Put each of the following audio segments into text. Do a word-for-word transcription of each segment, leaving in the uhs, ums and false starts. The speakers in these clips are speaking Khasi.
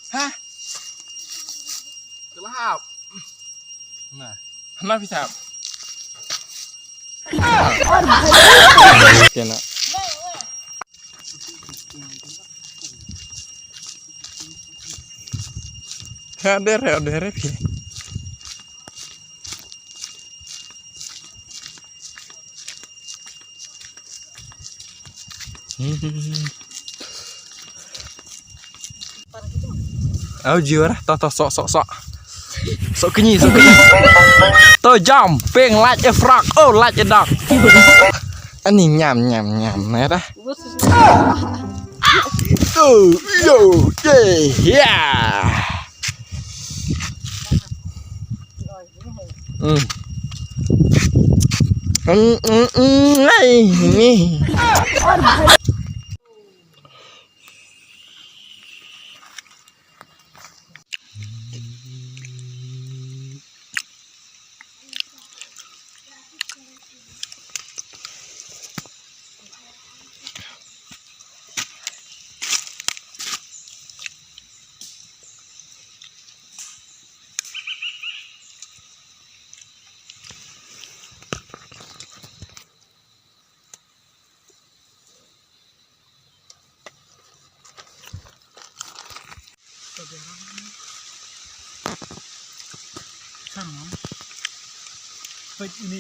Ha? Kelahap. Nah, hana phi sap. Kena. Ha, der, der, der, phi. Au jiwa dah, to, to, sok, sok, sok. Sok kñi, sok kñi. To jam, ping, lait e frog, oh, lait e dog. Ani ñiam, ñiam, ñiam, ne dah. To, yo, yeah, yeah. Mm. Mm, mm, mm, ai, ni.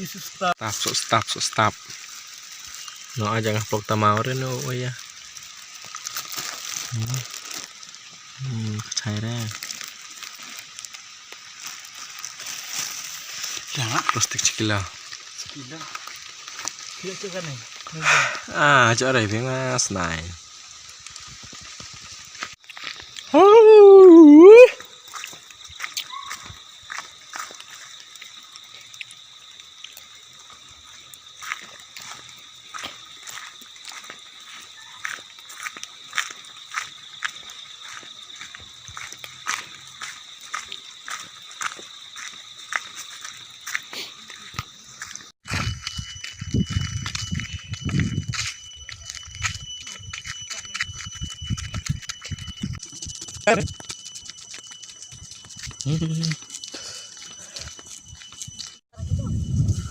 Stap, sok stap, sok stap. No, aja nga pok tamau re no, oh ya. Hmm. Hmm, kachai re. Plastik chi kilo. Chi kilo. Kilo tu kan ni. Ah, jare bing mas nai.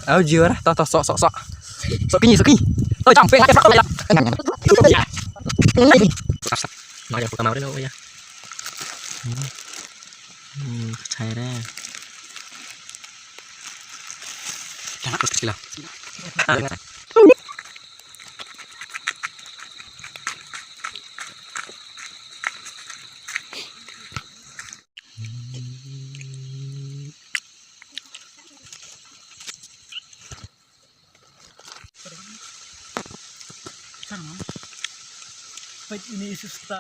Au jiwa dah, to, to, sok, sok, sok. Sok kini, sok kini. To jam, peng, lagi, sok, sok, sok. Sok, sok. Nah, ya, buka mau dulu, ya. Hmm. Hmm, percaya deh. Jangan terus gila. Peit ini isi sta.